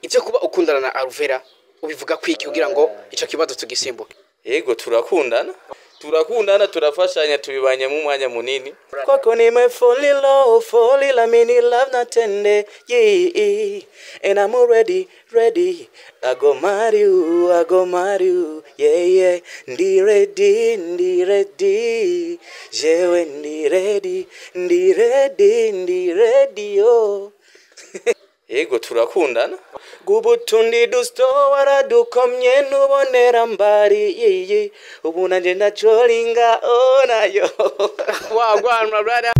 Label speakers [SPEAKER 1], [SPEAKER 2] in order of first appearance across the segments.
[SPEAKER 1] Ivyo kuba ukundana na Alvera ubivuga kwiki kugira ngo ico kibazo tugisimbuke?
[SPEAKER 2] Yego, turakundana, turakundana, turafashanya, tubibanyemo umwanya munini. Kwako nime fall in love, fall in love, mini love natende, yeah, and I'm already ready. I go marry you, I go marry you, yeah, ndi ready, ndi ready, jewe ndi ready, ndi ready, ndi ready, oh. Yego, turakundana. Gubutundi dusto waradukomye ntubonera mbari yiyi ubu nanje ndacoringa onayo.
[SPEAKER 1] Wagwan, my brother.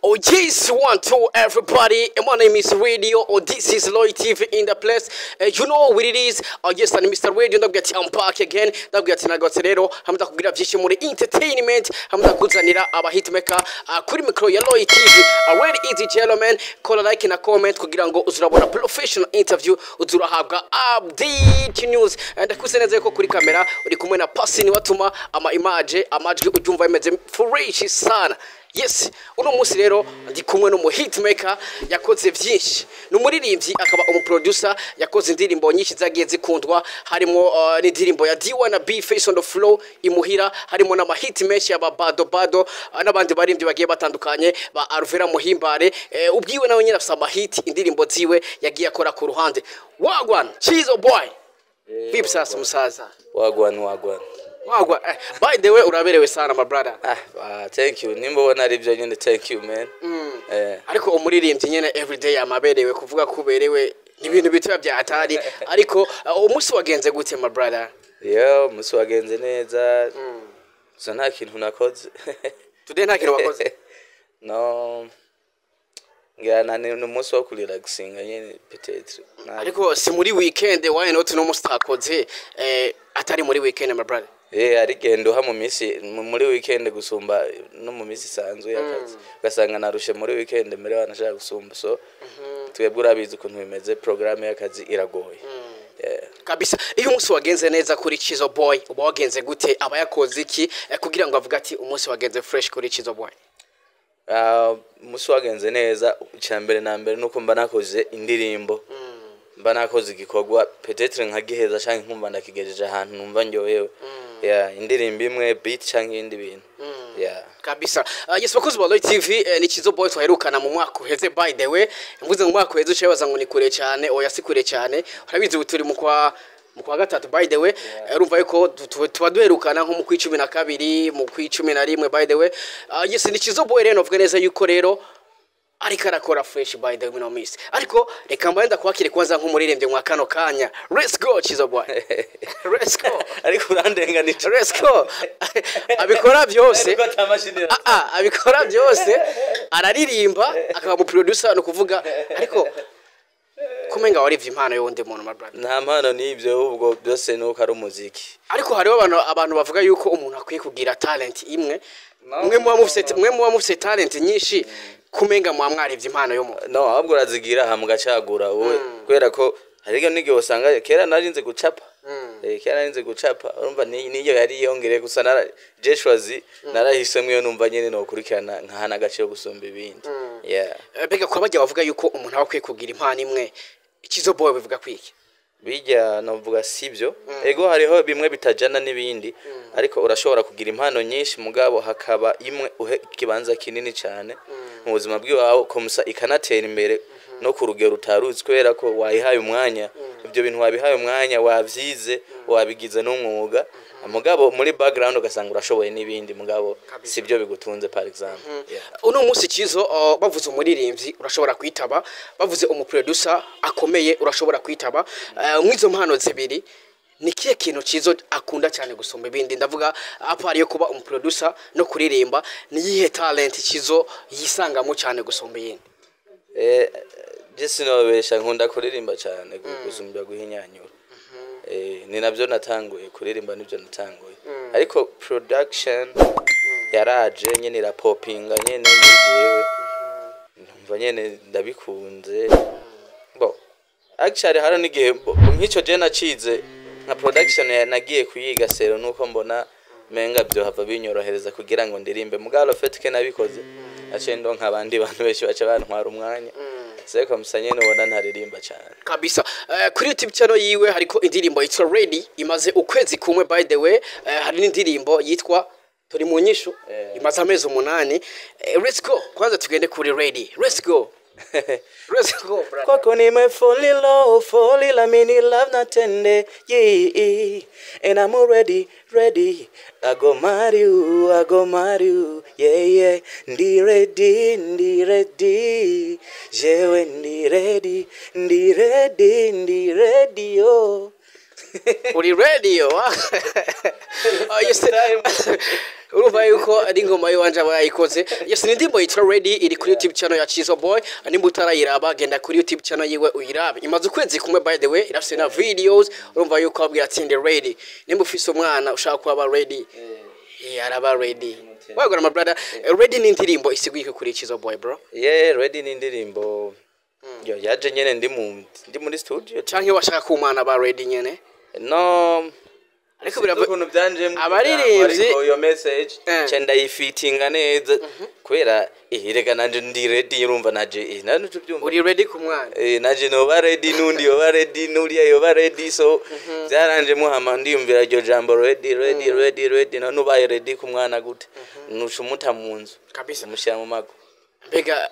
[SPEAKER 1] Oh yes, one, two, everybody. And my name is Radio, or this is Lloyd TV in the place. You know what it is. Yes, and Mr. Radio, ndabwira ati I'm back again. Ndabwira ati nagarutse rero, hamwe ndakubwira byinshi muri entertainment, hamwe ndakuzanira aba hitmaker kuri micro ya Lloyd TV. Ready, easy gentlemen, kora like na comment kugira ngo uzurabona professional interview, uzurahabwa update news. Ndakuse neza yuko kuri kamera uri kumwe na Pasini watuma ama image, amajwi ubyumva bimeze fresh sana. Yes, uno munsi rero ndi kumwe n'umu hitmaker yakoze vyinshi. Ni umuririmbyi akaba umuproducer, yakoze indirimbo nyinshi zagiye zikundwa, harimo n'indirimbo ya D1 na B Face on the Floor imuhira, harimo n'ama hit menshi ya Bado Bado n'abandi baririmbyi bagiye batandukanye ba Alvera Muhimbare. Ubwiwe nawe nyine afise ama hit, indirimbo ziwe yagiye akora ku ruhande. Wagwan, Chizo Boy. Vipi sasa musaza?
[SPEAKER 2] Wagwan, wagwan.
[SPEAKER 1] Wagwan. By the way, uraberewe sana, my brother.
[SPEAKER 2] Ah, thank you. Nimba ubona ari byo nyine, thank you, man.
[SPEAKER 1] Ariko umuririmbyi nyene everyday amaberewe, kuvuga ko uberewe ni ibintu bitoya bya hatari. Ariko umunsi wagenze gute, my brother?
[SPEAKER 2] Yo, umunsi wagenze neza gusa nta kintu nakoze.
[SPEAKER 1] Today nta kintu wakoze?
[SPEAKER 2] No, ngira na ni umunsi wo kurelaxinga nyene peut-être.
[SPEAKER 1] Ariko si muri weekend, why not no munsi utakoze atari muri weekend, my brother?
[SPEAKER 2] Ari gendo ha mu minsi muri weekend gusumba no mu minsi isanzwe y'akazi, ugasanga narushe muri weekend mbere wanashaka gusumba. So twebwe urabizi ukuntu bimeze, programme y'akazi iragoye. Yeah.
[SPEAKER 1] Kabisa. Iyo umunsi wagenze neza kuri Chizo Boy uba wagenze gute? Aba yakoze iki kugira ngo avuge ati umunsi wagenze fresh kuri Chizo Boy?
[SPEAKER 2] Umunsi wagenze neza, icya mbere na mbere nuko mba nakoze indirimbo, mba nakoze igikorwa peut-être nkagiheza canke nkumva ndakigejeje ahantu numva ndyohewe. Yeah, indirimbo imwe, beat canke ibindi bintu. Yeah.
[SPEAKER 1] Kabisa. Yes, bakozi ba Lloyd TV, ni Chizo Boy twaherukana mu mwaka uheze. By the way, mvuze mu mwaka uheze uciye ngo ni kure cyane. Oya, si kure cyane. Urabizi ubu turi mu kwa gatatu, by the way. Urumva yuko tuba duherukana nko mu kwa 12, mu kwa 11, by the way. Yes, ni Chizo Boy rero, novuga neza yuko rero ariko arakora fresh, by the way, no miss. Ariko reka mbaye ndakwakire kwanza nk'umuririmbyi mwa kano kanya. Let's go, Chizo Boy, let's go.
[SPEAKER 2] Ariko urandenganije.
[SPEAKER 1] Let's go. Abikora byose.
[SPEAKER 2] Ariko atamashini.
[SPEAKER 1] Abikora byose, araririmba akaba mu producer, no kuvuga ariko kumenga warivye impano y'uwundi muntu, my brother.
[SPEAKER 2] Nta mpano n'ibyo, ahubwo byose nuko ari umuziki.
[SPEAKER 1] Ariko hariho abantu bavuga yuko umuntu akwiye kugira talent imwe. Mwe muba mufise talent nyinshi, kumenga muba mwarivye impano y'umuntu.
[SPEAKER 2] No, ahubwo urazigira hama ugacagura wowe, kubera ko hariho n'igihe usanga kera narinze gucapa. Kera narinze gucapa, urumva niyo yari yongereye gusa nara je choisi, narahisemwo iyo numva nyene nokurikirana nkahana agaciro gusumba ibindi. Yeah.
[SPEAKER 1] Mbega kwa bajya bavuga yuko umuntu aba akwiye kugira impano imwe, Chizo Boy bivuga kwiki?
[SPEAKER 2] Bijya novuga sibyo. Ego, hariho bimwe bitajana n'ibindi, ariko urashobora kugira impano nyinshi mugabo hakaba imwe uhe ikibanza kinini cyane mu buzima bw'iwawe, komusa ikanatera imbere no ku rugero utaruzi, kubera ko wayihaye umwanya. Ibyo bintu wabihaye umwanya, wabyize, wabigize n'umwuga, mugabo muri background ugasanga urashoboye n'ibindi, mugabo sibyo bigutunze, par exemple. Yeah.
[SPEAKER 1] Uno munsi Chizo, bavuze umuririmbyi urashobora kwitaba, bavuze umuproducer akomeye urashobora kwitaba. Mwizo mpano zibiri ni kihe kintu Chizo akunda cyane gusumba ibindi? Ndavuga apa ariyo kuba umuproducer no kuririmba, ni yihe talent Chizo yisangamo cyane gusumba iyindi?
[SPEAKER 2] Je sinobesha, nkunda kuririmba cyane gusumbya guhinyanyura. Ni nabyo natanguye kuririmba, nibyo natanguye, ariko production yaraje nyene, irapopinga nyene muri jewe, numva nyene ndabikunze. Bo actually hari n'igihe nk'ico je nacize nka production nagiye kuyiga sero nuko mbona menga byo hava binyorohereza kugira ngo ndirimbe. Mugabo le fait que nabikoze, aciye ndonka abandi bantu benshi baca bantwara umwanya, c'est comme ça nyene ubona ntaririmba cyane.
[SPEAKER 1] Kabisa. Kuri YouTube channel yiwe hariko indirimbo yitwa Ready, imaze ukwezi kumwe by the way. Hari n'indirimbo yitwa Turi mu nyishu, imaze amezi 8. Let's go, kwanza tugende kuri Ready. Let's go, let's go, brother.
[SPEAKER 2] Kwako nime fall in love, fall in love, in love natende, yeah. And I'm already ready. I go marry you, I go marry you, yeah. Ndi ready, ndi ready, jewe ndi ready, ndi ready, ndi ready, oh.
[SPEAKER 1] Uri ready yo? Oh, yes. Urumva yuko ari ingoma yiwanje aba yayikoze. Yes, ni indirimbo yitwa Ready, iri kuri YouTube channel ya Chizo Boy. Nimba utarayiraba, genda kuri YouTube channel yiwe uyirabe. Imaze ukwezi kumwe by the way, irafise na videos. Urumva yuko abwira ati ndi ready. Nimba ufise umwana ushaka kuba ready, yeah, araba ready. Wagora my brother. Ready ni indirimbo isiguye kuri Chizo Boy, bro?
[SPEAKER 2] Yeah, Ready ni indirimbo yo yaje nyene ndi muri studio.
[SPEAKER 1] Canke washaka ko umwana aba ready nyene?
[SPEAKER 2] No.
[SPEAKER 1] Ariko
[SPEAKER 2] Sinzi ukuntu byanjemo,
[SPEAKER 1] abaririmbyi
[SPEAKER 2] ariko iyo message nca ndayifitinga neza kubera rega nanje ndi ready, urumva naje nanje tubyumva.
[SPEAKER 1] Uri ready ku mwana.
[SPEAKER 2] Nanje noba ready, nundi yoba ready, nuriya yoba ready, so byaranje muhama ndiyumvira iryo jambo ready, ready, ready, ready. None ubaye ready ku mwana gute? Nuca umuta mu nzu,
[SPEAKER 1] Kabisa.
[SPEAKER 2] umushyira mu mago.
[SPEAKER 1] Mbega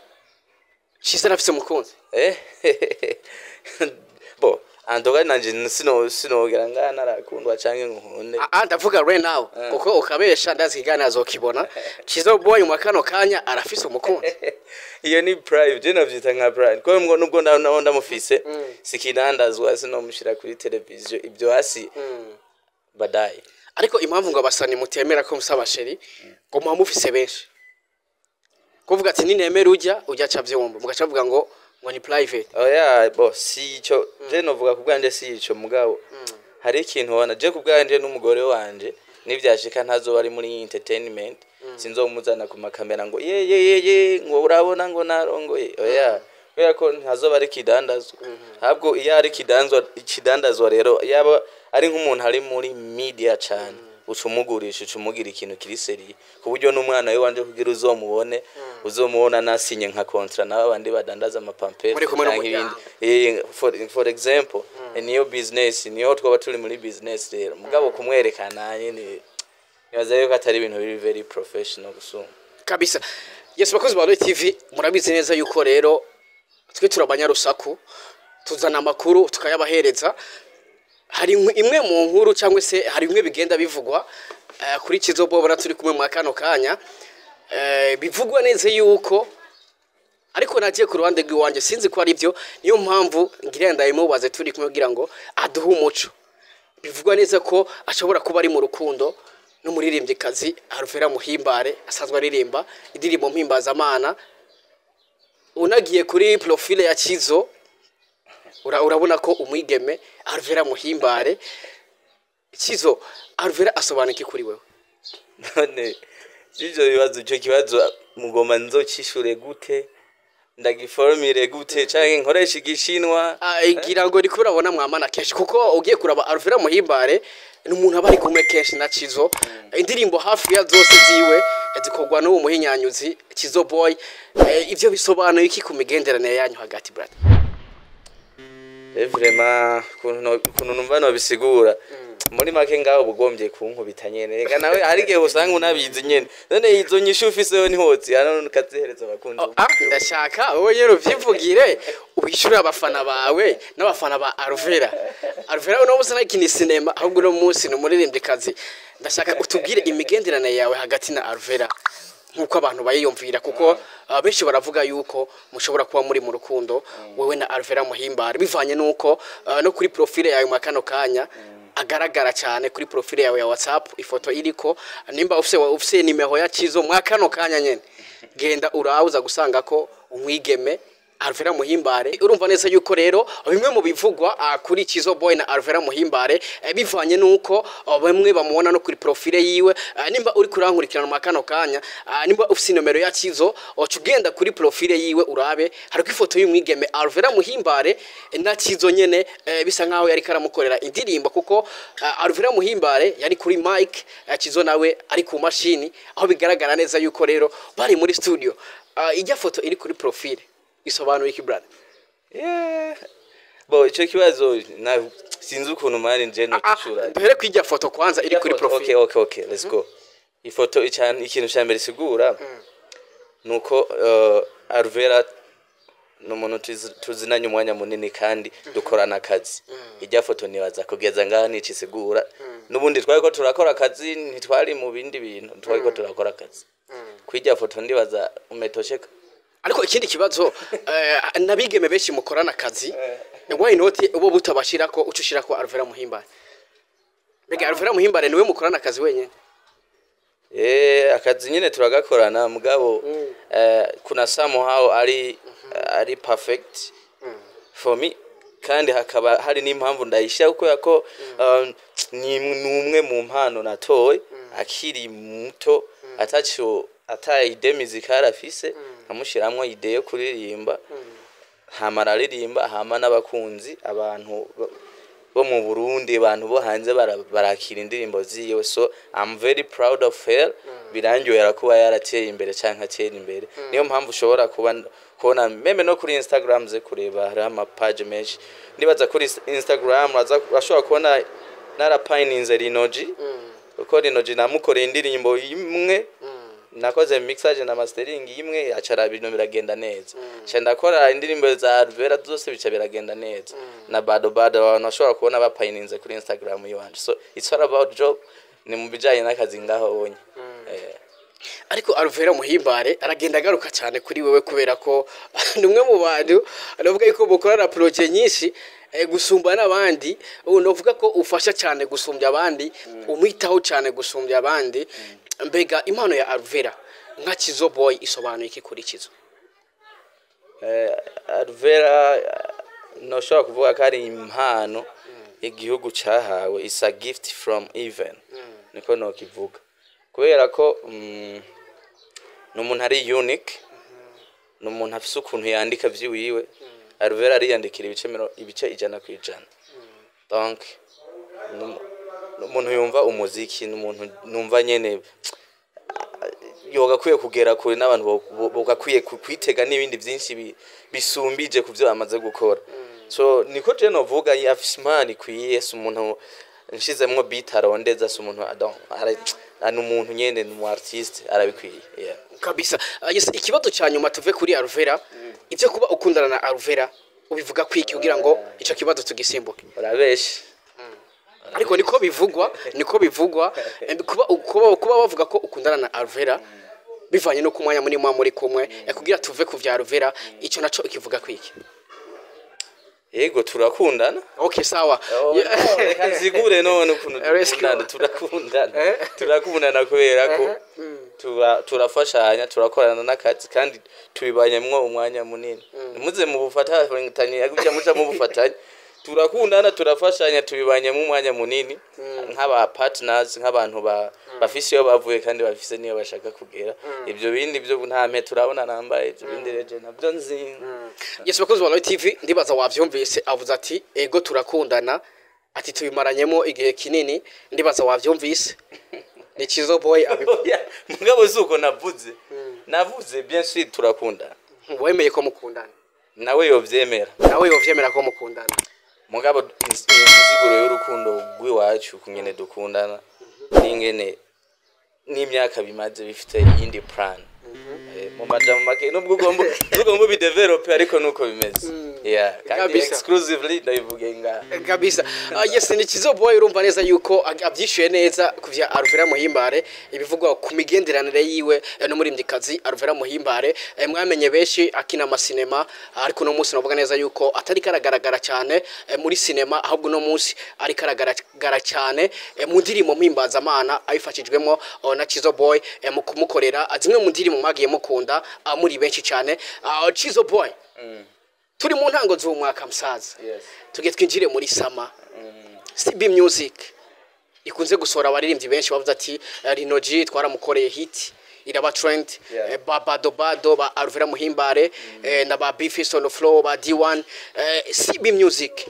[SPEAKER 1] Chizo arafise umukunzi?
[SPEAKER 2] Bo andoga nanje sinogera ngaha narakundwa canke nkunde.
[SPEAKER 1] Ah, ah, ndavuga right now, kuko ukabesha ndazi ikiganiro azokibona. Chizo Boy mu kano kanya arafise umukunzi?
[SPEAKER 2] Iyo ni private, je navyita nka private, kuko ngo nubwo ndamufise sikidandazwa, sinomushira kuri televiziyo, ibyo hasi badaye.
[SPEAKER 1] Ariko impamvu ngo abasani mutemera ko musaba chérie, ngo muba mufise benshi, kuvuga ati ninemera ujya ujya aca vyumva, mugaca bavuga ngo ni private.
[SPEAKER 2] Oya, bo si ico je novuga ku bwanje, si ico, mugabo hari ikintu ubona je ku bwanje n'umugore wanje nivyashika ntazoba ari muri entertainment, sinzomuzana ku makamera ngo ye ye ye ye, ngo urabona ngo narongoye. Oya, kubera ko ntazoba ari kidandazwa. Ahubwo iyo ari kidandazwa, ikidandazwa rero yaba ari nk'umuntu ari muri media cane, uca umugurisha, uca umugira ikintu kiri sérieux, ku buryo n'umwana we wanje kugira uzomubone, uzomubona nasinye nka contrat n'aba bandi badandaza amapampers
[SPEAKER 1] Muri kumwe
[SPEAKER 2] canke
[SPEAKER 1] n'umuryango.
[SPEAKER 2] ibindi. For example, niyo business, niyo twaba turi muri business rero, mugabo kumwerekana nyene nibaza yuko atari ibintu biri very professional gusumba.
[SPEAKER 1] Kabisa. Yes, bakozi ba Royal TV, murabizi neza yuko rero twe turi abanyarusaku, tuzana amakuru tukayabahereza. Hari imwe mu nkuru cyangwa se hari bimwe bigenda bivugwa kuri Chizo Boy turi kumwe mu kano kanya. Bivugwa neza yuko, ariko nagiye ku ruhande rw'iwanjye sinzi ko ari byo, niyo mpamvu ngira ndayimubaze turi kumwe kugira ngo aduhe umuco. Bivugwa neza ko ashobora kuba ari mu rukundo n'umuririmbyikazi Alvera Muhimbare, asanzwe aririmba indirimbo mpimbazamana. Unagiye kuri profile ya Chizo, urabona ko umwigeme Alvera Muhimbare. Chizo, Alvera asobanuye iki kuri wewe?
[SPEAKER 2] None ivyo bibazo, ico kibazo mugomba nzocishure gute? Ndagiformire gute canke nkoresha igishinwa?
[SPEAKER 1] Ah, ngira ngo ndiko urabona mwamana kenshi, kuko ugiye kuraba Alvera Muhimbare ni umuntu aba ari kumwe kenshi na Chizo. Indirimbo hafi ya zose ziwe zikorwa n'uwo muhinyanyuzi Chizo Boy. Ivyo bisobanuye iki ku migenderanire yanyu hagati, brother?
[SPEAKER 2] Vraiment, ukuntu numva nobisigura muri make, ngaho bugombye kunkubita nyene. Reka nawe hari igihe usanga unabizi nyene, none izo nyishu ufiseho ntihozi hano ukazihereza abakunzi.
[SPEAKER 1] Ah, ndashaka wowe nyene uvyivugire, uhishure abafana bawe n'abafana ba Alvera. Alvera uno munsi ntakini cinema, ahubwo uno munsi ni umuririmbyikazi. Ndashaka utubwire imigenderanire yawe hagati na Alvera nk'uko abantu bayiyumvira, kuko benshi baravuga yuko mushobora kuba muri mu rukundo, wewe na Alvera Muhimbare, bivanye nuko no kuri profile yawe mu kano kanya agaragara cyane kuri profile yawe ya WhatsApp, ifoto iriko. Nimba ufise nimero ya Chizo mwa kano kanya nyene, genda urawuza gusanga ko umwigeme Alvera Muhimbare. Urumva neza yuko rero bimwe mu bivugwa kuri Cizo Boy na Alvera Muhimbare, bivanye nuko bamwe bamubona no kuri profile yiwe. Nimba uri kurankurikirana mu kano kanya, nimba ufise nomero ya Cizo, uca ugenda kuri profile yiwe urabe hariko ifoto y'umwigeme Alvera Muhimbare na Cizo nyene, bisa nkaho yari karamukorera indirimbo, kuko Alvera Muhimbare yari kuri mic, Cizo nawe ari ku mashini, aho bigaragara neza yuko rero bari muri studio. Ijya foto iri kuri profile isobanuye iki, brother?
[SPEAKER 2] Yeah. Bo ico kibazo na sinzi ukuntu mari nje no kishura.
[SPEAKER 1] Duhere ku ijya foto kwanza iri kuri profile.
[SPEAKER 2] Okay, let's go. Ifoto ikintu cya mbere sigura nuko Alvera ni umuntu tuzinanye umwanya munini kandi dukorana akazi. Ijya foto nibaza kugeza ngaha nicisigura. N'ubundi twari ko turakora akazi, ntitwari mu bindi bintu, twari ko turakora akazi. Kwijya foto ndibaza umetosheka.
[SPEAKER 1] Ariko ikindi kibazo, nabigeme benshi mukorana akazi, why not ubo butabashirako, uca ushirako Alvera Muhimbare? Mbega Alvera Muhimbare niwe mukorana akazi wenyene?
[SPEAKER 2] Akazi nyine turagakorana, mugabo kuna somehow ari perfect for me, kandi hakaba hari n'impamvu ndayishyira kubera ko ni umwe mu mpano natoye akiri muto, ataco ata idée musicale afise, nkamushiramwo idée yo kuririmba, hama araririmba, hama n'abakunzi, abantu bo mu Burundi, abantu bo hanze barakira indirimbo ziwe. So I'm very proud of her. Birandyohera kuba yarateye imbere canke atera imbere. Niyo mpamvu ushobora kuba kubona même no kuri Instagram ze, kureba hariho ama page menshi. Ndibaza kuri Instagram urashobora kubona narapayininze Rinoji, kuko Rinoji namukoreye indirimbo imwe, nakoze mixage na mastering imwe, acara ibintu biragenda neza. Nca ndakora indirimbo za Alvera zose, bica biragenda neza, na bado bado abantu bashobora kubona bapayininze kuri Instagram yiwanje. So it's all about job, ni mu bijanye n'akazi ngaho bonye.
[SPEAKER 1] Ariko Alvera Muhimbare aragenda agaruka cyane kuri wewe, kubera ko ni umwe mu bantu navuga yuko mukorana projet nyinshi gusumba n'abandi. Ubu novuga ko ufasha cyane gusumbya abandi, umwitaho cyane gusumbya abandi. Mbega impano ya Alvera nka Cizo Boy isobanuye iki kuri Cizo?
[SPEAKER 2] Alvera, noshobora kuvuga ko ari impano igihugu cahawe, is a gift from heaven, niko nokivuga, kubera ko ni umuntu ari unique, ni umuntu afise ukuntu yandika vyiwiwe. Alvera ariyandikira ibice 100%. Donc ni umuntu yumva umuziki, ni umuntu numva nyene yogakwiye kugera kure, n'abantu bogakwiye kwitega n'ibindi byinshi bisumbije ku byo amaze gukora. So niko je novuga, afise impano ikwiye. Si umuntu nshizemwo beat arondeza, si umuntu ni umuntu nyene, ni umu artiste, arabikwiye, yeah.
[SPEAKER 1] Kabisa. Yes, ikibazo cya nyuma tuve kuri Alvera. Ibyo kuba ukundana na Alvera ubivuga kwiki, kugira ngo ico kibazo tugisimbuke?
[SPEAKER 2] Urabeshe.
[SPEAKER 1] Ariko niko bivugwa, niko bivugwa. Kuba bavuga ko ukundana na Alvera bivanye no ku mwanya munini muba muri kumwe, kugira tuve ku vya Alvera, ico naco ikivuga kwiki?
[SPEAKER 2] Yego, turakundana.
[SPEAKER 1] Okay, sawa.
[SPEAKER 2] Oh, no, reka nzigure none ukuntu
[SPEAKER 1] Let's go.
[SPEAKER 2] dukundana. Turakundana, turakundana kubera ko turafashanya, turakorana n'akazi, kandi tubibanyemwo umwanya munini. Muze mu bufatanye gutya, muca mu bufatanye. Turakundana, turafashanya, tubibanyemo umwanya munini nk'aba partners, nk'abantu bafise iyo bavuye kandi bafise niyo bashaka kugera. Ibyo bindi byo nta mpe turabona nambaye, ibyo bindi reje nabyo nzi.
[SPEAKER 1] Yes, bakunzi ba Royal TV, ndibaza wavyumvise, avuze ati ego turakundana, ati tubimaranyemo igihe kinini. Ndibaza wavyumvise, ni Cizo Boy
[SPEAKER 2] Oya, mugabo si uko navuze. Navuze bien sûr turakundana.
[SPEAKER 1] Wemeye ko mukundana?
[SPEAKER 2] Nawe yovyemera.
[SPEAKER 1] Nawe yovyemera ko mukundana?
[SPEAKER 2] Mugabo insiguro y'urukundo rw'iwacu, kungene dukundana n'ingene n'imyaka bimaze, bifite iyindi plan. Mu majambo make, nubwo ugomba ubidevelope, ariko nuko bimeze, yeah, kandi exclusively ndabivuge ngaha.
[SPEAKER 1] Kabisa. Yes, ni Cizo Boy. Urumva neza yuko avyishuye neza ku vya Alvera Muhimbare, ibivugwa ku migenderanire yiwe n'umuririmbyikazi Alvera Muhimbare. Mwamenye benshi akina amasinema, ariko uno munsi navuga neza yuko atari karagaragara cyane muri sinema, ahubwo uno munsi ari karagaragara cyane mu ndirimbo mpimbazamana, abifashijwemo na Cizo Boy mu kumukorera zimwe mu ndirimbo mwagiye mukunda muri benshi cyane. Cizo Boy. Turi mu ntango z'umwaka, musaza.
[SPEAKER 2] Yes.
[SPEAKER 1] Tugiye twinjire muri summer. CB Music ikunze gusohora abaririmbyi benshi, bavuze ati Lino G twaramukoreye hit iraba trend. Ba Bado Bado, ba Alvera Muhimbare, na ba Bface on the floor, ba D1. CB Music,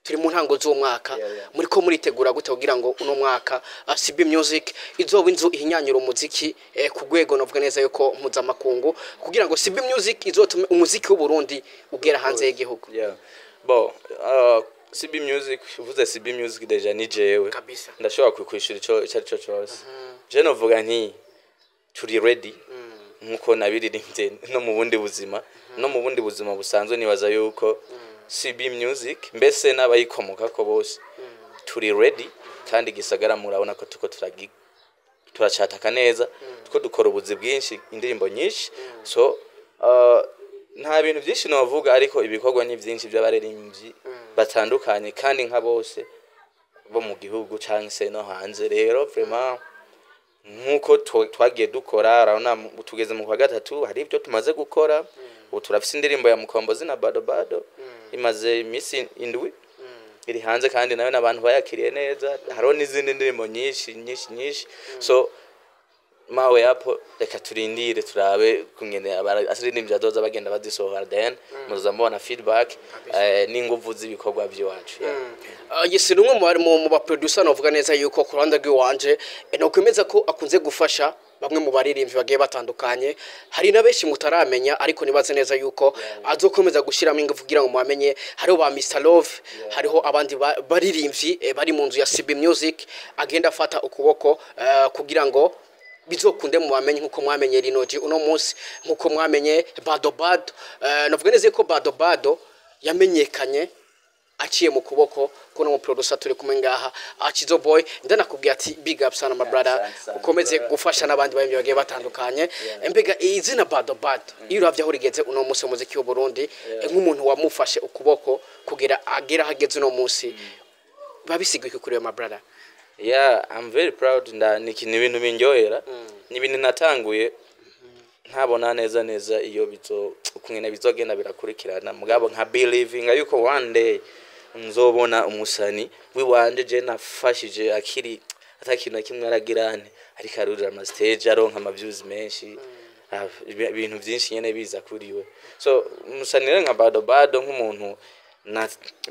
[SPEAKER 1] turi mu ntango z'umwaka. Muri ko muritegura gute kugira ngo uno mwaka CB Music izoba inzu ihinyanyura umuziki ku rwego novuga neza yuko mpuzamakungu, kugira ngo CB Music izotume umuziki w'u Burundi ugera hanze y'igihugu?
[SPEAKER 2] Yeah. Bon, CB Music, uvuze CB Music déjà ni jewe.
[SPEAKER 1] Kabisa.
[SPEAKER 2] Ndashobora kukwishura ico ari cyo cyose. Je novuga nti turi ready nkuko nabiririmbye no mu bundi buzima, no mu bundi buzima busanzwe. Nibaza yuko CB Music mbese n'abayikomokako bose turi ready, kandi gisagara murabona ko tuko turacataka neza, two dukora ubuzi bwinshi, indirimbo nyinshi. So nta bintu byinshi novuga, ariko ibikorwa ni byinshi by'abaririmbyi batandukanye kandi nka bose bo mu gihugu cyangwa se no hanze. Rero vraiment nkuko twagiye dukora, urabona tugeze mu kwa gatatu, hari ibyo tumaze gukora. Ubu turafise indirimbo ya Mukombozi na Bado Bado, imaze iminsi 7 iri hanze, kandi nayo n'abantu bayakiriye neza. Hariho n'izindi ndirimbo nyinshi nyinshi nyinshi. So mawe yapo, reka turindire turabe kungene abaririmbyi bazoza bagenda bazisohora, then muzoza mubona feedback n'inguvu z'ibikorwa by'iwacu, yeah.
[SPEAKER 1] Yes, ni umwe mu bari mu ba producer novuga neza yuko ku ruhande rw'iwanje nokwemeza ko akunze gufasha bamwe mu baririmbyi bagiye batandukanye. Hari na benshi mutaramenya, ariko nibaze neza yuko azokomeza gushyiramo ingufu kugira ngo mubamenye. Hariho ba Mr Love, hariho abandi baririmbyi bari mu nzu ya CB Music agenda afata ukuboko kugira ngo bizokunde mubamenye, nkuko mwamenye Lino G uno munsi, nkuko mwamenye Bado Bado. Novuga neza ko Bado Bado yamenyekanye aciye mu kuboko kuno mu producer turi kumwe ngaha, Chizo Boy. Ndanakubwiye ati big up sana, my brother.
[SPEAKER 2] Asante sana,
[SPEAKER 1] ukomeze
[SPEAKER 2] brother.
[SPEAKER 1] Gufasha n'abandi baririmbyi bagiye batandukanye. Mbega izina Bado Bado, iyo uravye aho rigeze uno munsi mu muziki w'u Burundi, nk'umuntu wamufashe ukuboko kugira agera ahageze uno munsi, biba bisiguye kuri my brother?
[SPEAKER 2] Yeah, I'm very proud. Nda ni ibintu bindyohera, ni ibintu natanguye ntabona neza neza iyo bizo ukungene bizogenda birakurikirana, mugabo nka believing yuko one day nzobona umusani wiwanje je nafashije akiri atakintu na kimwe aragirane, ariko arurira ama stage, aronka ama views menshi, ibintu byinshi nyene biza kuri we. So umusani rero nka Bado Bado, nk'umuntu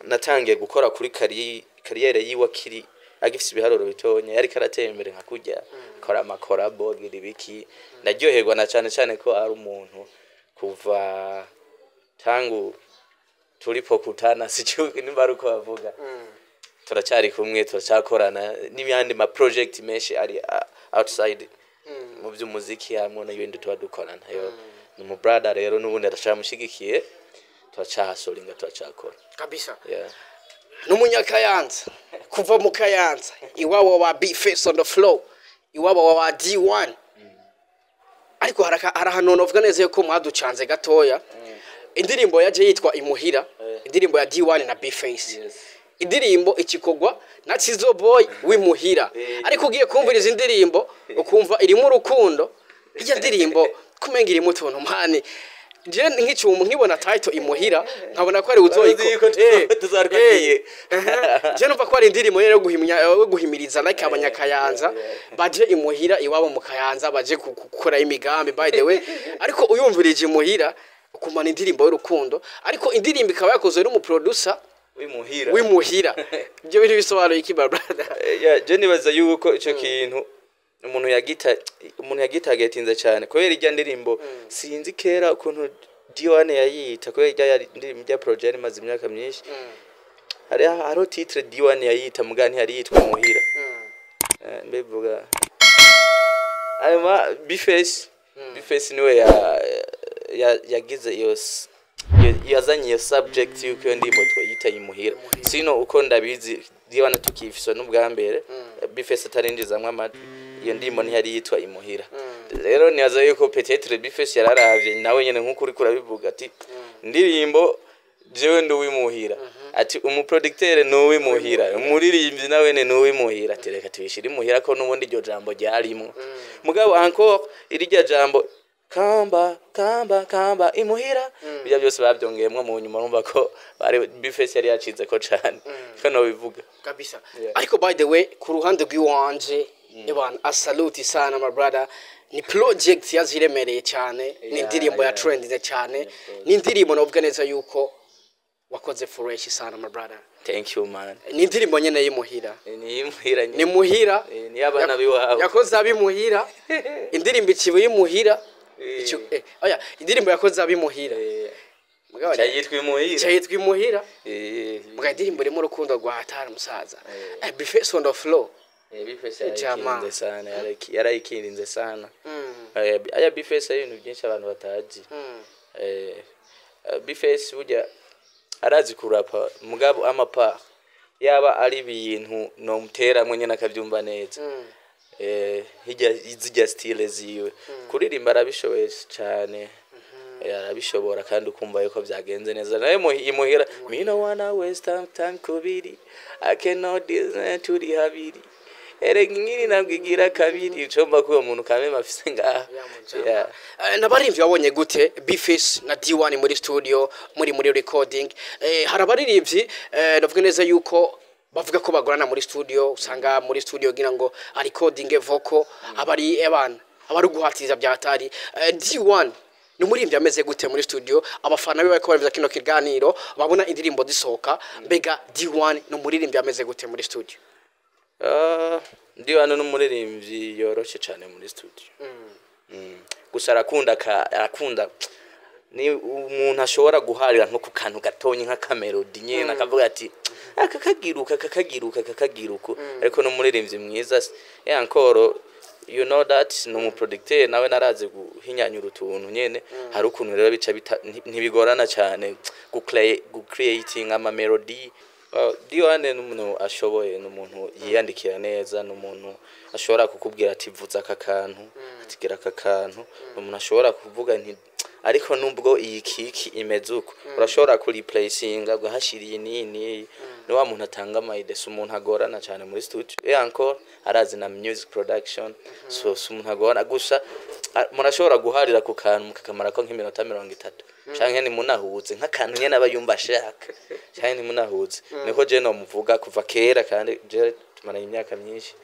[SPEAKER 2] natangiye gukora kuri carrière yiwe akiri agifise ibiharuro bitonya, yariko aratera imbere nka kurya, akora ama collabo, agira ibiki, ndaryoherwa na cane cane ko ari umuntu kuva tangu tulipokutana, sijui nimba ari uko bavuga, turacyari kumwe, turacyakorana n'ibindi ma project menshi ari outside mu by'umuziki hamwe n'ibindi tuba dukorana. Yo ni umu brother rero, n'ubundi aracyamushigikiye, turacahasoringa, turacyakora.
[SPEAKER 1] Kabisa.
[SPEAKER 2] Yeah.
[SPEAKER 1] N'umunyakayanza, kuva mu Kayanza iwabo wa B Face on the floor, iwabo wa D1. Ariko hari ahantu novuga neza yuko mwaducanze gatoya. Indirimbo yaje yitwa Imuhira, indirimbo ya D1 na B Face. Indirimbo ikikogwa na Chizo Boy w'imuhira. Ariko ugiye kumviriza indirimbo ukumva irimo urukundo. Iyo ndirimbo kumenga irimo utuntu mpani. Je nk'icyumu nkibona title Imuhira, nkabona ko ari uzoyiko.
[SPEAKER 2] Uzi yuko tuzarwagiye.
[SPEAKER 1] Je numva ko ari indirimbo rero yo guhimiriza like abanyakayanza baje imuhira iwabo mu Kayanza, baje gukora imigambi, by the way. Ariko uyumvirije Imuhira ukumana indirimbo y'urukundo, ariko indirimbo ikaba yakozwe n'umuproducer
[SPEAKER 2] w'imuhira.
[SPEAKER 1] W'imuhira. Ibyo bintu bisobanuye iki, my brother?
[SPEAKER 2] Yeah, je nibaza yuko ico kintu umuntu yagitagetinze cyane kubera irya ndirimbo, sinzi kera ukuntu D1 yayita, kubera irya yari indirimbo, irya project yari imaze imyaka myinshi. Hariho titre D1 yayita, muga ntiyari yitwa Muhira. Mbivuga hanyuma Bface niwe yagize iyo yazanye iyo subject yuko iyo ndirimbo twayita Imuhira. Sino uko ndabizi, D1 tukifisa n'ubwa mbere Bface atarinjizamwo amajwi, iyo ndirimbo ntiyari yitwa Imuhira. Rero nibaza yuko peut-être Bface yararavye nawe nyene nkuko uriko urabivuga, ati indirimbo jewe ndi uw'imuhira, ati umuproducteur ni uw'imuhira, umuririmbyi nawe ni uw'imuhira, ati reka tubishire imuhira ko n'ubundi iryo jambo ryarimwo. Mugabo encore irya jambo Kamba kamba kamba imuhira, bijya byose babyongeyemwo mu nyuma. Urumva ko bari B-Face yari yacize ko cane, ko no bivuga.
[SPEAKER 1] Kabisa.
[SPEAKER 2] Yeah.
[SPEAKER 1] Ariko by the way, ku ruhande rw'iwanje, ebana, I salute sana my brother. Ni project yaziremereye cyane, ni indirimbo ya trending cyane, ni indirimbo navuga neza yuko wakoze fresh sana, my brother.
[SPEAKER 2] Thank you, man.
[SPEAKER 1] Ni indirimbo nyene y'imuhira.
[SPEAKER 2] Ni imuhira.
[SPEAKER 1] Ni muhira.
[SPEAKER 2] Ni abana biwabo.
[SPEAKER 1] Yakoze abimuhira, indirimbo ikiba y'imuhira. Oya, indirimbo yakoze abimuhira. Mugabo
[SPEAKER 2] Cyayitwa imuhira.
[SPEAKER 1] Cyitwa imuhira. Mugabo indirimbo irimo urukundo rwa hatari, musaza. B-Face on the floor.
[SPEAKER 2] B-Face
[SPEAKER 1] Jama.
[SPEAKER 2] yarayikinze sana, yarayikinze sana. Aya B-Face ari ibintu byinshi abantu batazi. B-Face burya arazi kurapa, mugabo amapa yaba ari ibintu nomuteramwe nyene akavyumva neza. Hirya zijya style ziwe kuririmba arabishoboye cyane. Arabishobora kandi ukumva yuko byagenze neza nawe imuhira me no wanna waste time, time kubiri I cannot design turi habiri erega inkiri ntabwo igira kabiri. Icomba ko uwo muntu kameme afise ngaha. Yeah.
[SPEAKER 1] N'abaririmbyi wabonye gute B-Face na D1 muri studio, muri recording? Hari abaririmbyi, ndavuga neza yuko bavuga ko bagorana muri studio. Usanga muri studio kugira ngo recording vocal abari ebana abari guhatiriza bya hatari. D1 ni umuririmbyi ameze gute muri studio? Abafana be bariko barumva kino kiganiro, babona indirimbo zisohoka, mbega D1 ni umuririmbyi ameze gute muri studio?
[SPEAKER 2] Ndi hano n'umuririmbyi yoroshe cyane muri studio. Gusa arakunda arakunda, ni umuntu ashobora guharira nko ku kantu gatonyi nk'aka melody nyene, akavuga ati aka kagiruka, aka kagiruka, aka kagiruka. Ariko n'umuririmbyi mwiza encore, you know that ni umu producteur nawe, narazi guhinyanyura utuntu nyene. Hari ukuntu rero bica ntibigorana cyane gu creating ama melody. D1 ni umuntu ashoboye, ni umuntu yiyandikira neza, ni umuntu ashobora kukubwira ati vuza aka kantu, ati gira aka kantu. Ni umuntu ashobora kuvuga nti ariko nubwo iyi kiki imeze uko, urashobora kuriplacinga ugahashira iyi n'iyi n'iyi. Ni wa muntu atanga ama idées, si umuntu agorana cyane muri studio. Et encore arazi na music production, so si umuntu agorana. Gusa murashobora guharira ku kantu mukakamarako nk'iminota 30, canke ntimunahuze, nk'akantu nyene aba yumva ashaka, canke ntimunahuze. Niko je nomuvuga kuva kera, kandi je tumaranye imyaka myinshi.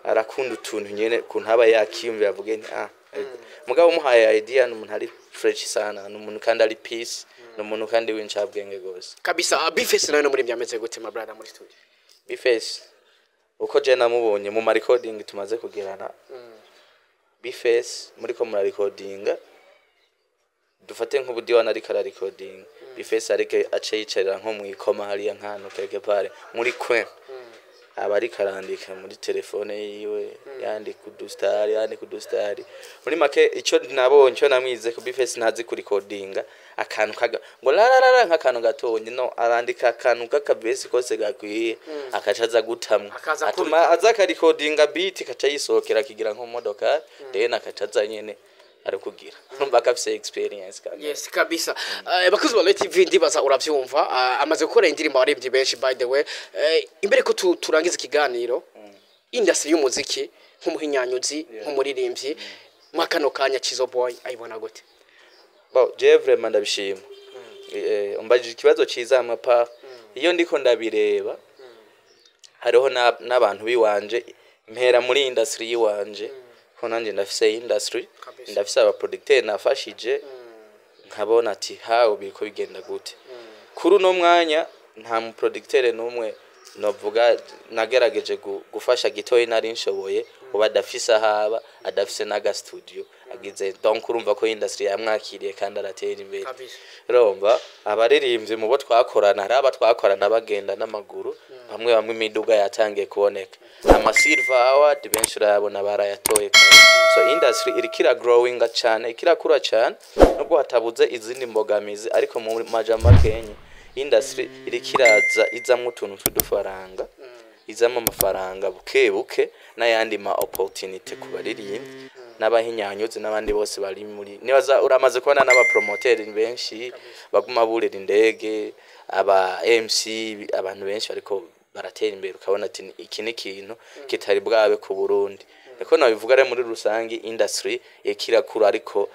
[SPEAKER 2] Arakunda utuntu nyene ukuntu aba yakiyumvira, avuge nti ah ego. Mugabo umuhaye idea, ni umuntu ari fresh sana, ni umuntu kandi ari peace, ni umuntu kandi w'incabwenge gose.
[SPEAKER 1] Kabisa. B-Face nawe ni umuririmbyi ameze gute, my brother, muri studio?
[SPEAKER 2] B-Face uko je namubonye mu ma recording tumaze kugirana, B-Face muriko murarecordinga, dufate nk'ubu D1 ariko ararecordinga, B-Face ariko ace yicarira nko mwikoma hariya nk'ahantu quelque part muri coin, aba ariko arandika muri telefone yiwe, yandika udusitari, yandika udusitari. Muri make icyo nabonye, icyo namwize ku B-Face, ntazi kurikodinga akantu kaga ngo lararara nk'akantu gatonye. No arandika akantu k'akabesi kose gakwiye, akaca aza gutamwa.
[SPEAKER 1] Akaza.
[SPEAKER 2] Atuma aza akarikodinga beat, kaca yisohokera akigira nko mu modoka, then akaca aza nyene ari kugira, urumva ko afise experience kandi.
[SPEAKER 1] Yes, kabisa. Bakuzi ba Royal TV, ndibaza uravyumva, amaze gukora indirimbo abaririmbyi benshi. By the way, imbere ko turangiza ikiganiro, industry y'umuziki, nk'umuhinyanyuzi, nk'umuririmbyi, mwa kano kanya Chizo Boy ayibona gute?
[SPEAKER 2] Bon, je vraiment ndabishima. Umbajije ikibazo ciza amapa. Iyo ndiko ndabireba, hariho n'abantu biwanje mpera muri industry yiwanje, ko nanje ndafise industry.
[SPEAKER 1] Kabisa.
[SPEAKER 2] Ndafise aba producteur nafashije, nkabona ati hawo biriko bigenda gute. Kuri uno mwanya nta mu producteur n'umwe novuga nagerageje gufasha gitoyi nari nshoboye uba adafise ahaba, adafise n'aga studio agize. Donc urumva ko industry yamwakiriye kandi aratera imbere.
[SPEAKER 1] Kabisa.
[SPEAKER 2] Urumva abaririmbyi mu bo twakorana, hari aba twakorana bagenda n'amaguru, bamwe bamwe imiduga yatangiye kuboneka, ama silver award benshi urayabona barayatoye kare. So industry iriko ira growinga cyane, ikirakura cyane, nubwo hatabuze izindi mbogamizi, ariko mu majambo makenye industry iriko iraza izamwo utuntu tw'udufaranga, izamo amafaranga buke buke, n'ayandi ma opportunity ku baririmbyi n'abahinyanyuzi n'abandi bose bari muri. Nibaza uramaze kubona n'abapromoteri benshi baguma burira indege, aba MC, abantu benshi bariko baratera imbere, ukabona ati iki ni ikintu kitari bwabe ku Burundi. Niko nabivuga rero, muri rusangi industry ikirakura, ariko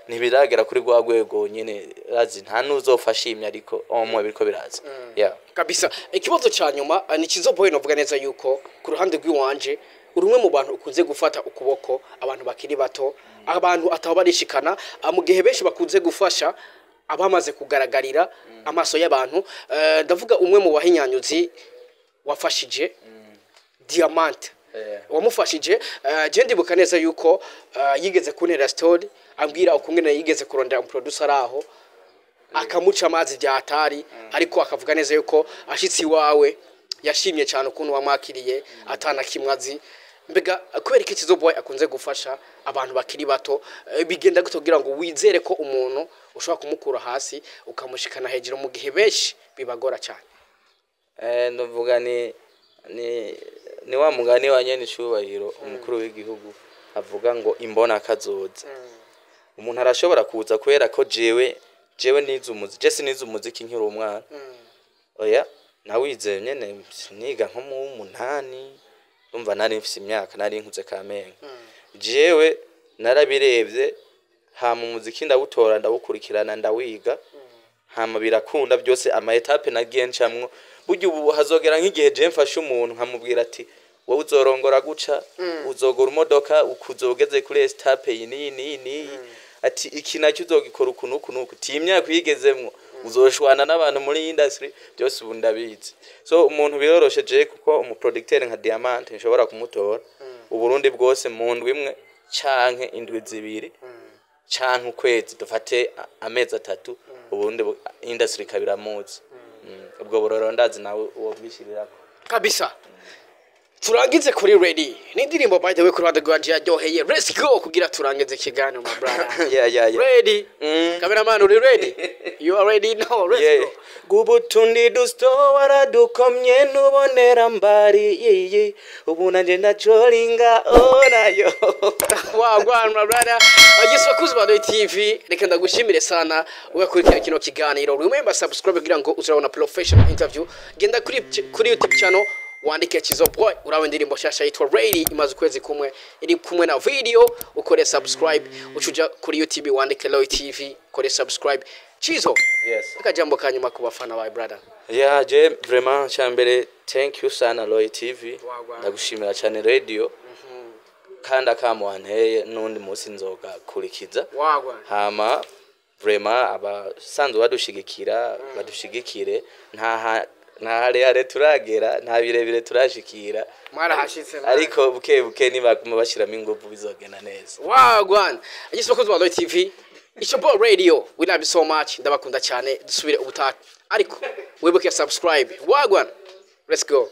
[SPEAKER 2] ntibiragera kuri rwa rwego nyene razi nta nuzofashimye, ariko omwe biriko biraza, yeah.
[SPEAKER 1] Kabisa. Ikibazo ca nyuma, ni Cizo Boy. Novuga neza yuko ku ruhande rw'iwanje uri umwe mu bantu ukunze gufata ukuboko abantu bakiri bato, abantu ataba barishikana, mu gihe benshi bakunze gufasha abamaze kugaragarira amaso y'abantu. Ndavuga umwe mu bahinyanyuzi wafashije, Diamante. Wamufashije, je ndibuka neza yuko yigeze kuntera story ambwira ukungene yigeze kurondera umuproducer aho akamuca amazi bya atari, ariko akavuga neza yuko ashitsi iwawe yashimye cyane ukuntu wamwakiriye atana kimwazi. Mbega kubera iki Cizo Boy akunze gufasha abantu bakiri bato? Bigenda gute kugira ngo wizere ko umuntu ushobora kumukura hasi ukamushikana hejuru mu gihe benshi bibagora cyane?
[SPEAKER 2] Ndavuga ni wa mugani wa nyene icubahiro umukuru w'igihugu avuga ngo imbona kazoza. Umuntu arashobora kuza kubera ko jewe nize umuziki, je sinize umuziki nkiri umwana, oya, nawize nyene niga nko mu 8, umva nari mfise imyaka, nari nkuze kamenge. Jewe narabirebye, hama umuziki ndawutora, ndawukurikirana, ndawiga, hama birakunda byose. Ama étapes nagiye ncamwo, burya ubu hazogera nk'igihe je mfashe umuntu nkamubwira ati: "Wowe uzorongora guca, uzogura imodoka ukuzogeze kuri étape iyi n'iyi n'iyi n'iyi," ati: "Iki nacyo uzogikora uku n'uku n'uku," ti imyaka uyigezemwo uzoshwana n'abantu muri industry. Byose ubu ndabizi. So umuntu biroroshe je, kuko umuproducteur nka Diamante nshobora kumutora Uburundi bwose mu ndwi imwe canke indwi 2 canke ukwezi, dufate amezi 3, ubundi industry ikabiramuzi. Ubwo buroro ndazi nawe uwo bwishirirako.
[SPEAKER 1] Kabisa. Turangize kuri Ready. Ni indirimbo, by the way, ku ruhande rwanje yaryoheye. Let's go kugira turangize ikiganiro, my brother.
[SPEAKER 2] Yeah.
[SPEAKER 1] Ready?
[SPEAKER 2] Mm.
[SPEAKER 1] Cameraman, uri ready? You already know. Let's go.
[SPEAKER 2] Gubutundi dusto waradukomye ntubonera mbari yiyi, ubu nanje ndacoringa onayo.
[SPEAKER 1] Wagwan, my brother. Yes, bakuzi ba Roy TV, reka ndagushimire sana ugakurikira kino kiganiro. Remember subscribe kugira ngo uzabona professional interview. Genda kuri YouTube channel wandike Chizo Boy, urabe indirimbo shasha yitwa Ready, imaze ukwezi kumwe, iri kumwe na video. Ukore subscribe, ucuja kuri YouTube wandike Roy TV, ukore subscribe. Chizo,
[SPEAKER 2] Yes.
[SPEAKER 1] akajambo kanyuma ku bafana ba brother.
[SPEAKER 2] Yeah, je vraiment cyambere thank you sana Roy TV.
[SPEAKER 1] Wagwan.
[SPEAKER 2] Ndagushimira cyane radio, kandi akamo wanteye n'undi munsi nzogakurikiza.
[SPEAKER 1] Wagwan.
[SPEAKER 2] Hama vraiment abasanzwe badushigikira badushigikire, nta harehare turagera, nta birebire turashikira.
[SPEAKER 1] Mwarahashitse, man.
[SPEAKER 2] Ariko buke buke nibaguma bashiramo ingufu bizogenda neza.
[SPEAKER 1] Wagwan. Yes, bakunzi ba Roy TV. It's your boy Radio. We love you so much. Ndabakunda cyane. Dusubire ubutaha. Ariko wibuke subscribe. Wagwan. Let's go.